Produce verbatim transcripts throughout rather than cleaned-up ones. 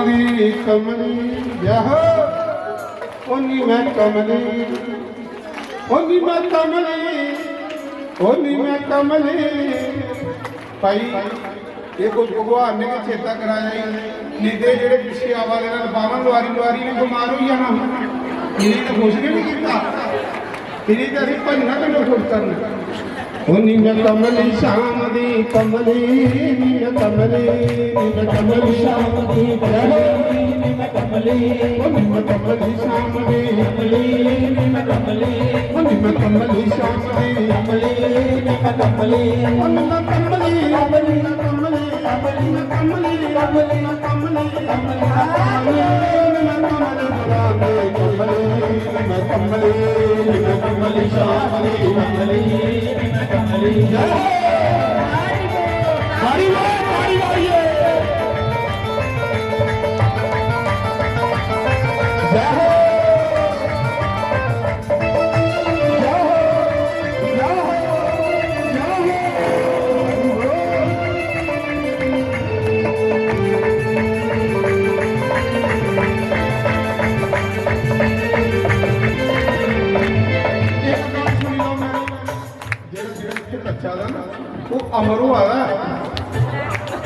कमली, जय हो। ओ नी मैं कमली, ओ नी मैं कमली, ओ नी मैं कमली। भाई, ये कुछ भगवान ने गै चेता कराया ही। नेईं ते जेह्ड़े पिच्छे आवा दे न, बावन लुआरी लुआरी ने बमार होई जाना। इ'नें ते खुश गै निं कीता। इ'नें ते असें भजना कन्नै खुश करना। ओ नी मैं कमली शाम दी कमली, नी मैं कमली, नी मैं कमली शाम दी कमली, नी मैं कमली, ओ नी मैं कमली शाम दी कमली, नी मैं कमली, ओ नी मैं कमली शाम दी कमली, नी मैं कमली, ओ नी मैं कमली, कमली, कमली, कमली, कमली, कमली, कमली, कमली, कमली, कमली, कमली, कमली, कमली, कमली, कमली, कमली, कमली, शाम दी कमली। जय हो। तारी मार, तारी मारिए। जय हो। जय हो। जय हो। जय हो। एक गल्ल सुनी लो मेरी, जेह्ड़ा, जेह्ड़ा इत्थै नच्चा दा ना, ओह् अमर होआ दा।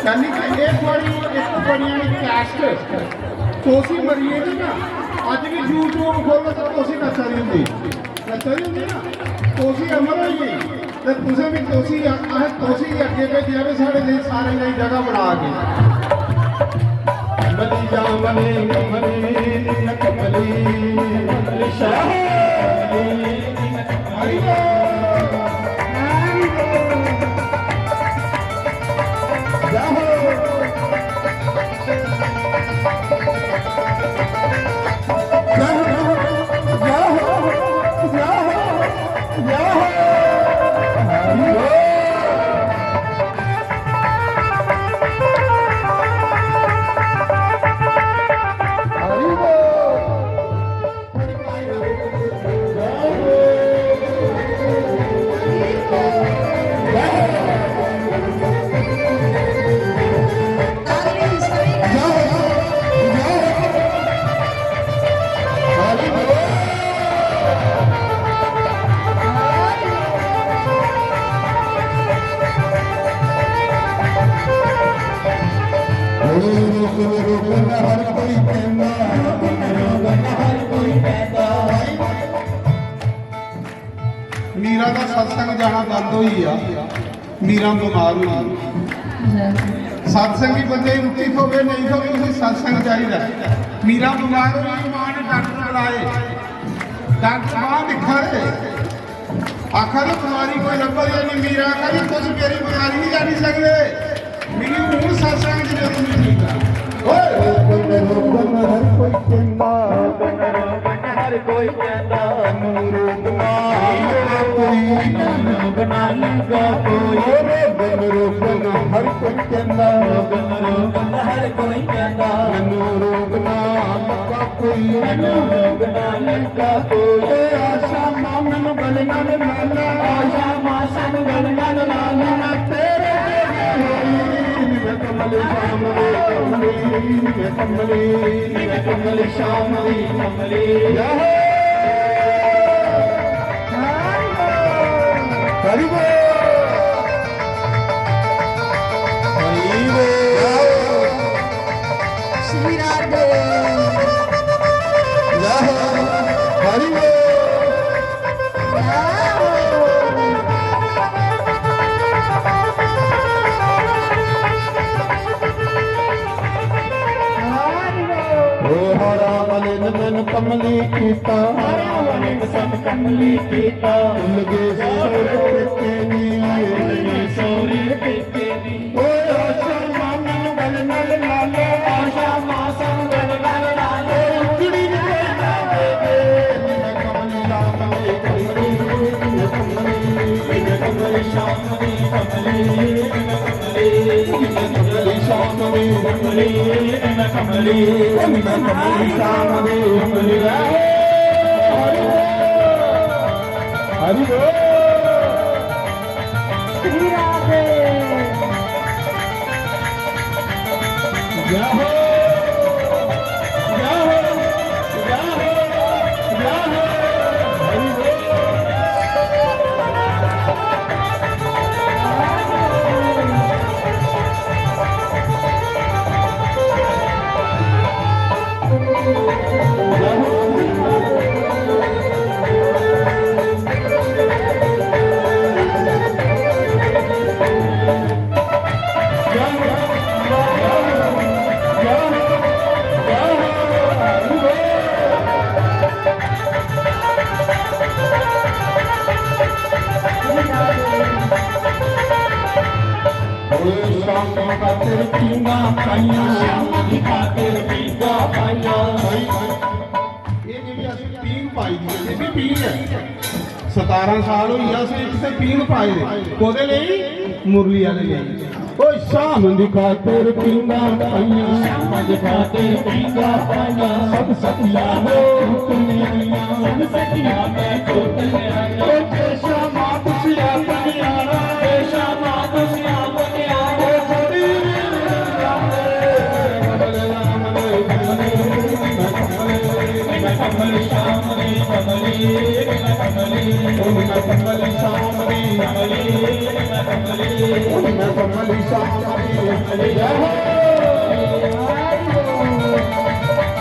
यानी कि एह् थुआढ़ी इक बड़ी जानी caste। तुस ही मरी गेदे ना, अज्ज बी YouTube खोलो तो तुस ही नच्चा दी होंदी, नच्चा दी होंदी ना, तुस ही अमर होई गेई। ते तुसें बी तुसी, असें तुसी गै अग्गें भेजेआ वे, साढ़े लेई सारें लेई जगह बना के। बलिया मने मने कमली शाह। हरि बोल। जय हो। मीरा दा सत्संग जाना बंद होई गेआ, मीरा बमार होई गेई। सत्संगी बंदे गी रुट्टी थोवे नेईं थोवे, उसी सत्संग चाहिदा। मीरा बमार होई गेई, मां ने डॉक्टर बुलाए, डॉक्टर बाहर दिक्खा दे, आखा दे, "बमारी कोई लब्भा दी नहीं।" मीरा आखा दी, "तुस मेरी बमारी नहीं जानी सकदे, मिगी हून सत्संग दी जरूरत नहीं।" ओए, रोगन, रोगन हर कोई कहंदा, रोगन, रोगन हर कोई कहंदा, मैनू रोग ना लगा कोई, मैनू रोग ना लगा कोई। ओ रोगन, रोगन हर कोई कहंदा, रोगन, रोगन हर कोई कहंदा, मैनू रोग ना लगा कोई, मैनू रोग ना लगा कोई। ए आशा मां मैनू गल नाल ला ले, आशा मां सानू गल नाल ला ले, मैं तेरे जोगी होई। नीले कमली शाम दी कमली, नीले कमली, नीले कमली शाम दी कमली। जय हो। हरि बोल। हरि बोल। श्री राधे। जय हो। हरि बोल। जय हो। हरि बोल। ओ हरा मलिन तन कमली कीता, हरा मलिन तन कमली कीता। भुल गए सौर के नी, भुल गए सौर के नी। ओ आशा मां मैनू गल नाल ला ले, आशा मां सानू गल नाल ला ले। ओ उजड़ी नी कोई ना दे दे, नीले कमली शाम दी कमली, नीले कमली, नीले कमली शाम दी कमली, नीले कमली, नीले कमली शाम दी कमली, नीले कमली, नीले कमली शाम दी कमली। हरि बोल, हरि बोल। श्री राधे। जय हो। पींघां पाइयां, श्यामा दी खातिर पींघां पाइयां। एह् जेह्ड़ी असें पींघ पाई दी ऐ, एह् बी पींघ ऐ। सतारां साल होई गे असें इत्थै पींघ पाए दे। कोह्दे लेई? मुरली आह्ले लेई। ओ श्याम दी खातिर पींघां पाइयां, श्याम दी खातिर पींघां पाइयां। सब सखियां में चुग ले आइयां, सब सखियां में चुग ले आइयां। ओ जे श्यामा तुसी आप न्यारा, जे श्यामा तुसी आप न्यारा। ओ थोड़ी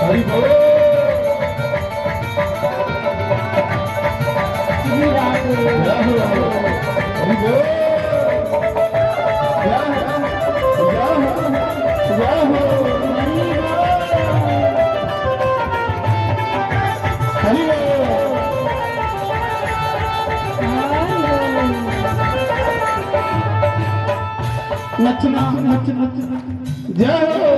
हरि बोल। नचना, नचना, जय हो।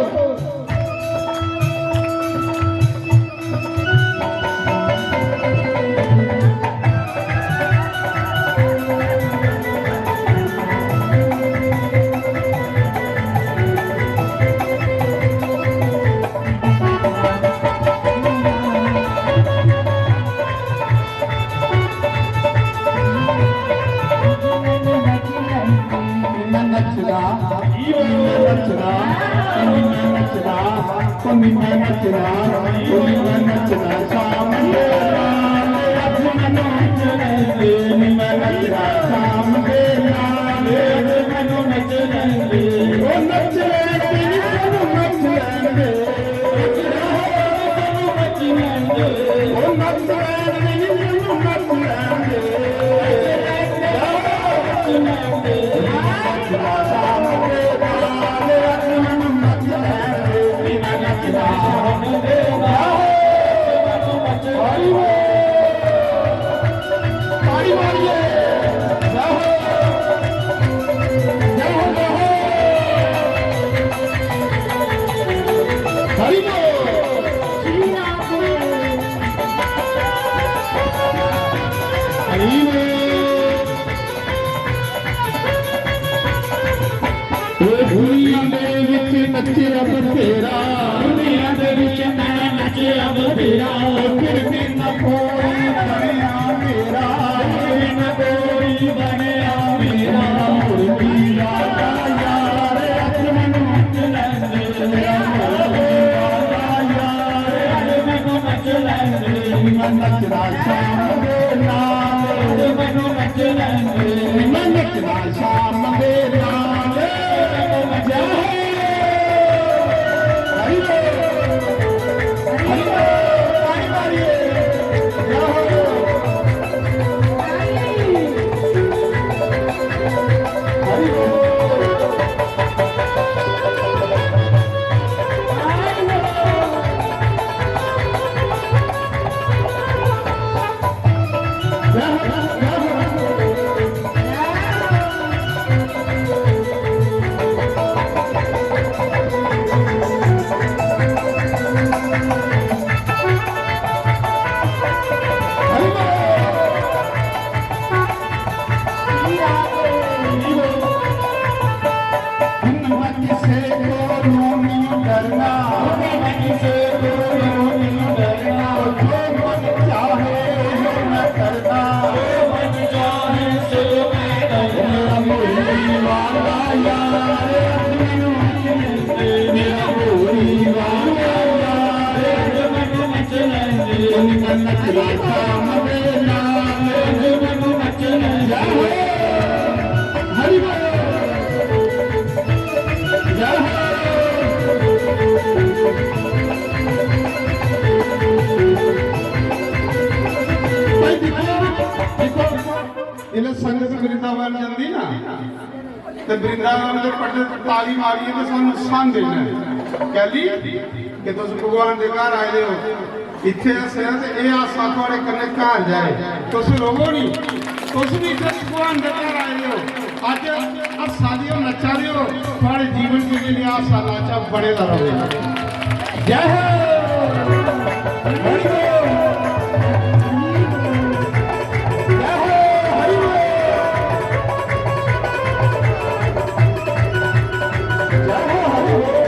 नचना, नचना, नचना। ओ निम्मा नचना, ओ निम्मा नचना, शाम दे नाल अज मनो नचना, निम्मा नचना, शाम दे नाल अज मनो नचना। ओ नच रहे तेरी सब नच रहे। ओ नच रहे तेरी सब नच रहे। दुनिया दे विच नचया बथेरा, दुनिया दे विच मैं नचया बथेरा। फिर भी ना कोई बनेया मेरा, फिर भी ना कोई बनेया मेरा। मुरली वाला यार अज मैनू नच लैंदे, मुरली वाला यार अज मैनू नच लैंदे। मैं नचना शाम दे नाल, अज मैनू नच लैंदे। मैं नचना शाम दे नाल। जय हो। हरि बोल। हरि बोल। ताली मारिए। जय हो। हरि बोल। किसे कोलों नहीं डरना, किसे कोलों नहीं डरना, जो मन चाहे वो मैं करना, जो मन चाहे सो मैं करना। मेरा मुरली वाला यार, मेरा मुरली वाला यार, नचना शाम दे नाल, हरि बोल। भाई दिक्खो, दिक्खो, जिसलै संगत वृंदावन जंदी ना, ते वृंदावन दे पट्टे ताली मारियै ते सानू सांदे न। कैली? कि तुस भगवान दे घर आए दे हो, इत्थै हस्सेआ ते एह् हासा थुआड़े कन्नै घर जाए। तुस रोवो निं, तुस बी इत्थै भगवान दे घर आए दे हो। अज्ज साथियों, नच्चा रहे हो, थुआढ़े जीवन च जेह्ड़ियां आसां लाचां बने दा रवे। जय हो। हरि बोल। जय हो, हरि बोल। जय हो, हरि बोल।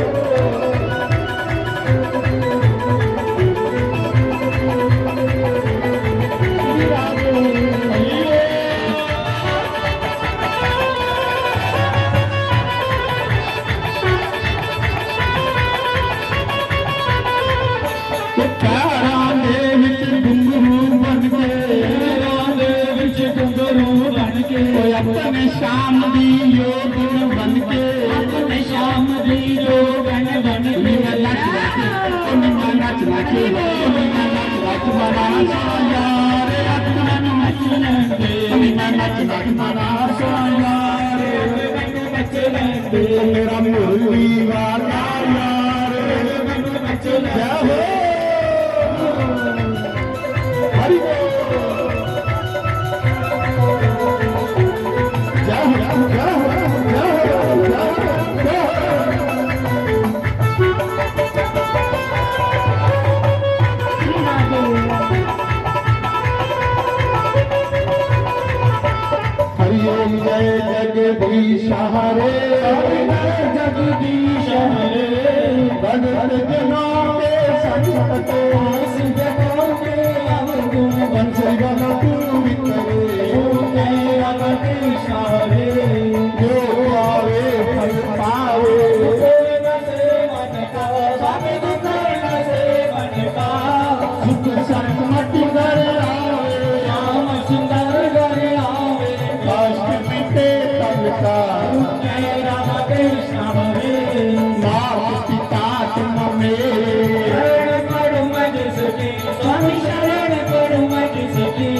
पैरां दे विच घुंघरू बन के, पैरां दे विच घुंघरू बन के, ओए अपने शाम दी योगिन बन के, अपने शाम दी योगिन बन के। मैं नच नच, मैं नच नच, मैं नच नच मना सा यार, अपना नच लेंदे। मैं नच नच मना सा यार, मेरा मुरली वाला यार। जय हो। हरि बोल। जय हो, जय हो, जय हो, जय हो, जय हो। हरि ओम जय जगदीश हरे, जय जगदीश हरे। भगत जनों के संत को, भगत जनों के अवगुण बंसी वाला तू भी करे। ओम जय जगदीश हरे। जो पावे फल पावे, सुख संपत्ति घर आवे, श्याम सुंदर घर आवे। कष्ट मिटे तन का, जय राधा कृष्ण हरे। मात पिता तुम मेरे, शरण पड़ूं मैं जिसकी, स्वामी शरण पड़ूं मैं जिसकी।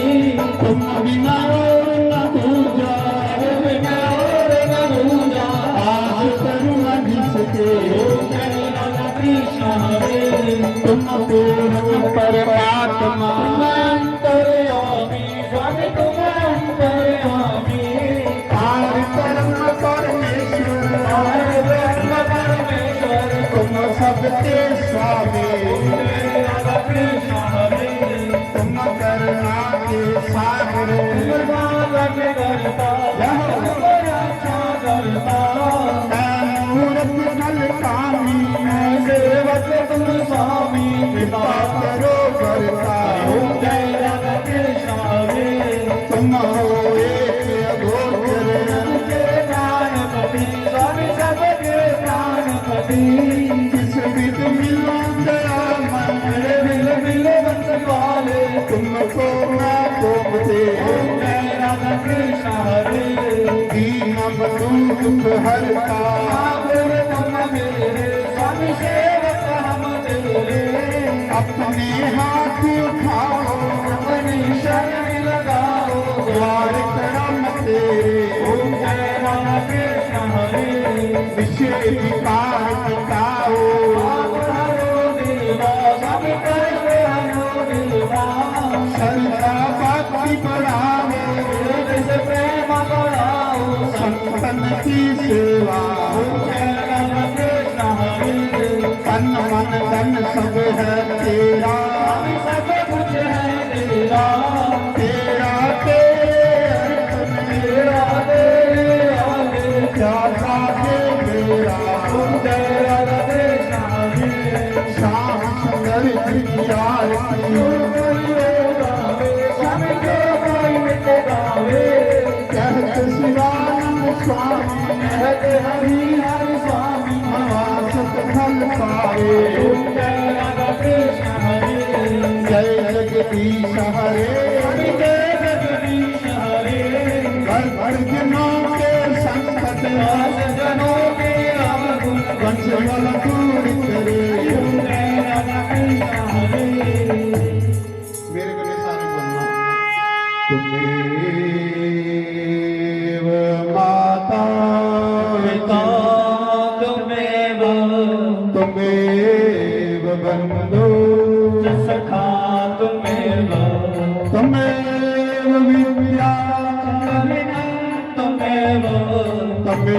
तुम बिना और न दूजा, तुम बिना और न दूजा। आस करूं मैं जिसके, जय राधा कृष्ण हरे। तुम पूर्ण परमात्मा, अंतर्यामी, स्वामी तुम अंतर्यामी। पार ब्रह्म परमेश्वर, पार ब्रह्म परमेश्वर। तुम सबके स्वामी, जय राधा कृष्ण हरे। तुम करुणा के सागर, तुम पालन करता, जय हो। तुम रक्षा करता। मैं मूरत नल कामी, मैं सेवक तुम स्वामी, कृपा करो करता। ओम जय राधा कृष्ण हरे। तुम हो एक अगोचर, तुम के प्राणपति, स्वामी सबके प्राणपति। किस विध मिलूं दयामय, मिल मिल बंस वाले, तुमको मैं कोप दे। ओम जय राधा कृष्ण हरे। दीन बंधु दुख हरता, ठाकुर तुम मेरे, स्वामी सेवक हम तेरे। अपने हाथ उठाओ, अपनी शरण लगाओ, द्वार करम तेरे। ओम जय राधा कृष्ण हरे। विषय विकार मिटाओ, पाप हरो देवा, सब कष्ट हरो देवा। श्रद्धा भक्ति बढ़ाओ, वेद से प्रेम बढ़ाओ, संतन की सेवा। ओम जय राधा कृष्ण हरे। तन मन धन सब है तेरा, सब कुछ है तेरा। तेरा तेरे अर्पण, तेरा तेरे आगे, क्या लागे मेरा। ओम जय राधा कृष्ण हरे। श्याम सुंदर जी की आरती, स्वामी जो कोई मिट गावे। कहत शिवानंद स्वामी, कहत हरि हर स्वामी, मनवांछित फल पावे। जय राधा कृष्ण हरे। जय जगदीश हरे। हरि जय जगदीश हरे। भक्त जनों के संकट, भक्त जनों के अवगुण, वंश वाला दूर करे। जय राधा कृष्ण हरे। मेरे कन्नै सारे बोलना। त्वमेव माता पिता त्वमेव, त्वमेव बंधु च सखा त्वमेव, त्वमेव विद्या त्वमेव, त्वमेव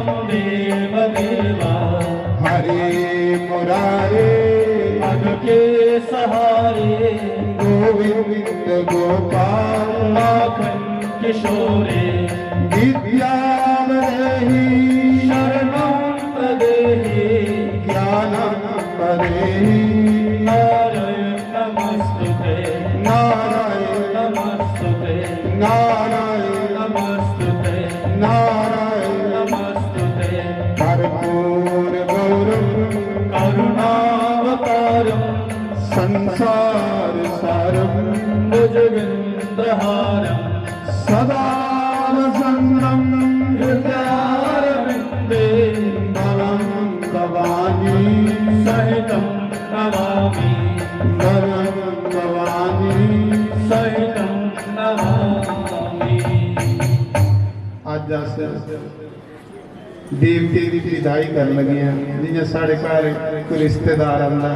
देव देवा। हरे मुरारे। अग के सहारे। गोविंद गोपाल। माखन किशोरे। विद्या देहि। शरणं प्रदेहि। ज्ञानं प्रदेहि। नारायण नमस्तुते। नारायण नमस्तुते। नारायण नमस्तुते। नारायण नमस्तुते। कर्पूर गौरम। करुणावतारम। संसार सारम। भुजगेंद्रहारम। सदा वसंतम। हृदयारविंदे। भवम भवानी। सहितम नमामि। भवम भवानी। सहितम नमामि। अज्ज अस देवते दी विदाई करन लगे आं। जियां साढ़े घर कोई रिश्तेदार आंदा,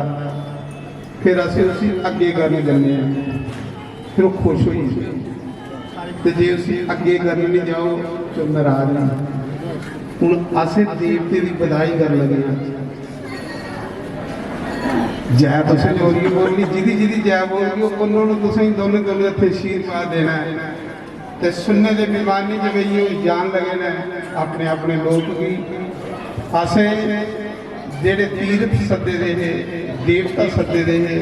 फिर अस उसी अग्गे करन जन्ने आं, फिर ओह् खुश होई जंदे। ते जे उसी अग्गे करन नहीं जाओ, तो नाराज होंदे। हून अस देवते दी विदाई करन लगे आं। जय तुसें जोरियै बोलनी, जिदी जिदी जय बोलनी, ओह् उन्होंने तुसें दोनों दोनों हत्थें आशीर्वाद देना है। ते सुनने दे बेमानी च बेहियै ओह् जान लगे न अपने अपने लोक गी। असें जेह्ड़े तीर्थ सद्दे दे हे, देवता सद्दे दे हे,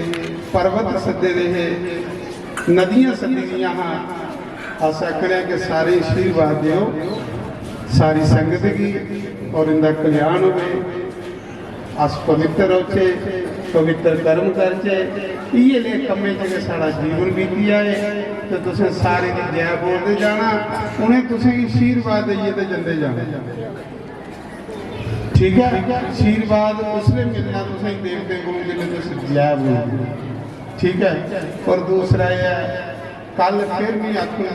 पर्वत सद्दे दे हे, नदियां सद्दी दियां हां, अस आखने आं कि सारे आशीर्वाद देओ सारी संगत गी और इंदा कल्याण होवे। अस पवित्र रौह्चे, पवित्र कर्म करचे, इ'यै नेह् कम्में च गै साढ़ा जीवन बीती जाए। ते तुसें सारें दी जय बोलदे जाना, उ'नें तुसें गी आशीर्वाद देइयै ते जंदे जाना। ठीक ऐ, आशीर्वाद उसलै मिलना तुसें देवतें कोलों जिसलै तुस जय बोलदे। ठीक ऐ, और दूसरा एह् ऐ, कल फिर भी आखूं,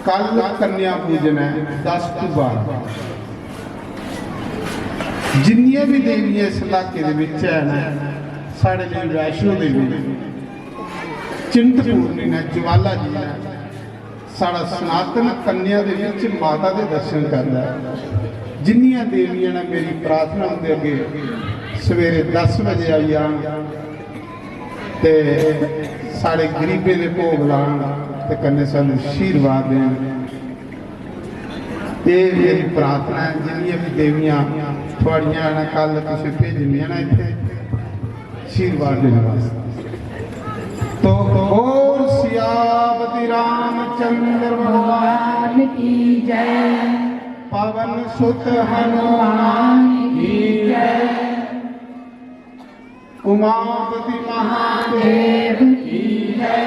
कल कन्या पूजन है दस तू बारह। जिन्नियां भी देवियां इस इलाके दे बिच हैन, साढ़े लिए वैष्णो देवी ने, चिंतपूर्णी ने, ज्वाला जी ने, साढ़ा सनातन कन्या दे बिच माता दे दर्शन करदा है। जिन्नियां देवियां ने, मेरी प्रार्थना उंदे अग्गे सवेरे दस बजे आई जान, ते साढ़े गरीबें दे भोग लान ते कन्नै सानूं आशीर्वाद देन। एह् मेरी प्रार्थना ऐ। जिन्नियां बी देवियां थुआड़ियां न, कल तुसें भेजनियां न इत्थै आशीर्वाद देने वास्ते। तो बोल सियापति रामचंद्र भगवान की जय। पवन सुत हनुमान की जय। उमापति महादेव की जय।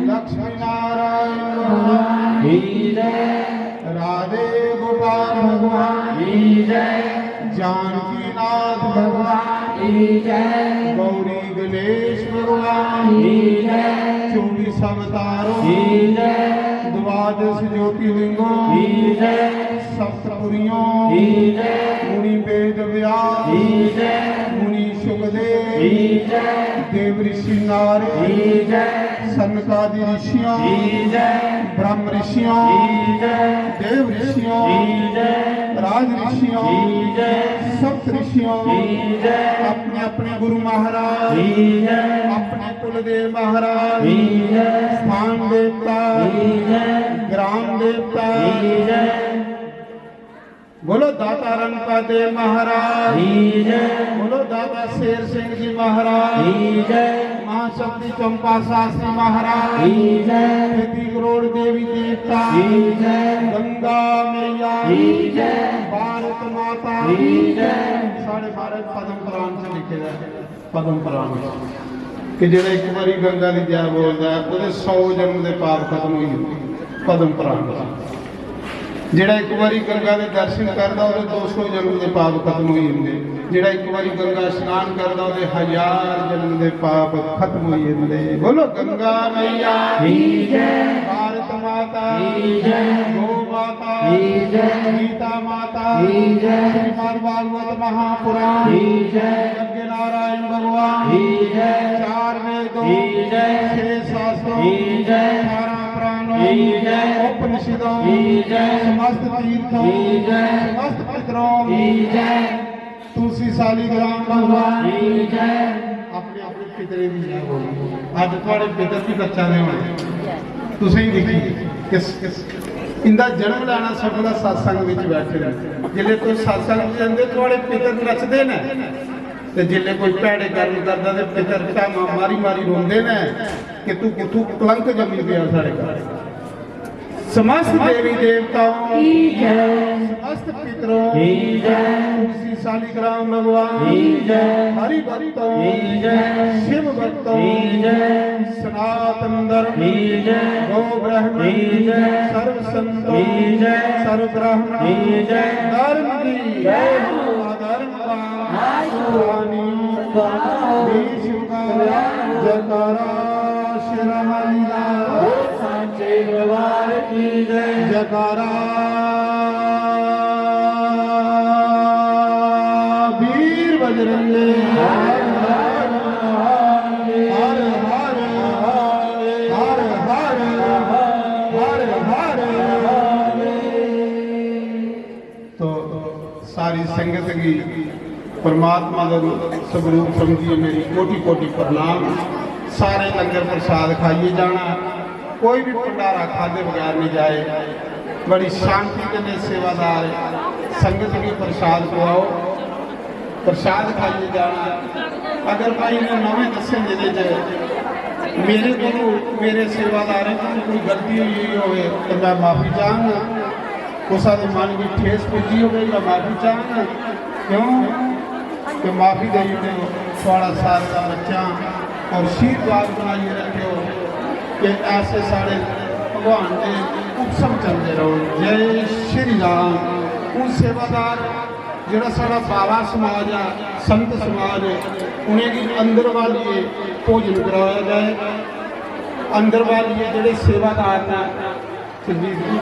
लक्ष्मी नारायण भगवान की जय। राधे गोपाल भगवान की जय। जानकी नाथ भगवान की जय। गौरी गणेश भगवान की जय। चौबीस अवतारों की जय। द्वादश ज्योतिर्लिंगों की जय। सप्तपुरियों की जय। मुनि वेद व्यास की जय। मुनि सुखदेव की जय। देव ऋषि नारद की जय। सनकादि ऋषियों की जय। ब्रह्म ऋषियों की जय। देव ऋषियों की जय। राज ऋषियों की जय। सप्त ऋषियों की जय। अपने अपने गुरु महाराज की जय। अपने कुलदेव महाराज की जय। स्थान देवता की जय। ग्राम देवता की जय। बोलो दाता रणपा देव महाराज की जय। बोलो दाता शेर सिंह जी महाराज की जय। महाशक्ति चंपा शास्त्री महाराज की जय। खेती करोड़ देवी देवता की जय। गंगा मैया की जय। भारत माता की जय। साढ़े भारत पद्म पुराण च लिखे दा है। पद्म पुराण कि जेह्ड़ा इक बारी गंगा दी जय बोलदा ऐ, ओह्दे सौ जन्म दे पाप खत्म होई जंदे। पद्म पुराण जेह्ड़ा इक बारी गंगा दे दर्शन करदा, ओह्दे दो सौ जन्म दे पाप खत्म होई जंदे। जेह्ड़ा इक बारी गंगा स्नान करदा, ओह्दे हजार जन्म दे पाप खत्म होई जंदे। बोलो गंगा मैया की जय। भारत माता की जय। गौ माता की जय। गीता माता की जय। श्रीमद् भागवत महापुराण की जय। यज्ञ नारायण भगवान की जय। चार वेदों की जय। छह शास्त्रों की जय। अठारह पुराणों की जय। उपनिषदों की जय। समस्त तीर्थों की जय। समस्त पितृ की जय। तुलसी शालीग्राम भगवान की जय। अपने अपने पितरें दी जय बोलो। अज्ज थुआढ़े पितर बी बच्चा दे होने, तुसें ही दिक्खियै कि स-, इंदा जन्म लैना सब कोला सत्संग बिच बैठे दे। जिसलै तुस सत्संग च जंदे, थुआढ़े पितर नचदे न, ते जिसलै कोई भैड़े कर्म करदा ते पितर धामां मारी मारी रोंदे न कि तू कुत्थू कलंक जम्मी पेआ साढ़े घर। समस्त देवी देवताओं की जय। समस्त पितरों की जय। तुलसी शालीग्राम भगवान की जय। हरि भक्तों की जय। शिव भक्तों की जय। सनातन धर्म की जय। गौ ब्राह्मण की जय। सर्व संतों की जय। सर्व ब्राह्मण की जय। धर्म की जय। अधर्म का नाश हो। विश्व का जयकारा श्री राम जी का। सांचे दरबार की जय। जयकारा वीर बजरंगी। हर हर, हर हर, हर हर, हर हर। तो सारी संगत गी परमात्मा दा स्वरूप समझियै मेरी कोटि कोटि प्रणाम। सारे लंगर प्रसाद खाइयै जाना, कोई भी भंडारा खादे बगैर नहीं जाए। बड़ी शांति कन्नै सेवादार संगत गी प्रसाद पवाओ, प्रसाद खाइयै जाना। अगर भाई ने नमें दस्सें दिनें च मेरे कोलू, मेरे सेवादारें कोलू कोई गलती होई गेई होवे तो मैं माफी चाहंग। कुसै दे मन गी ठेस पुज्जी होवे, मैं माफी चाहंग। क्यों? कि माफी देई ओड़ेओ। थुआढ़ा सारे दा बच्चा और आशीर्वाद बनाइए रखेओ कि ऐसे साढ़े भगवान दे उत्सव चलदे रहो। जय श्री राम। हून सेवादार जेह्ड़ा साढ़ा बाबा समाज ऐ, संत समाज ऐ, उ'नेंगी अंदर बालियै भोजन कराया जाए। अंदर बालियै जेह्ड़े सेवादार न, सुरजीत जी,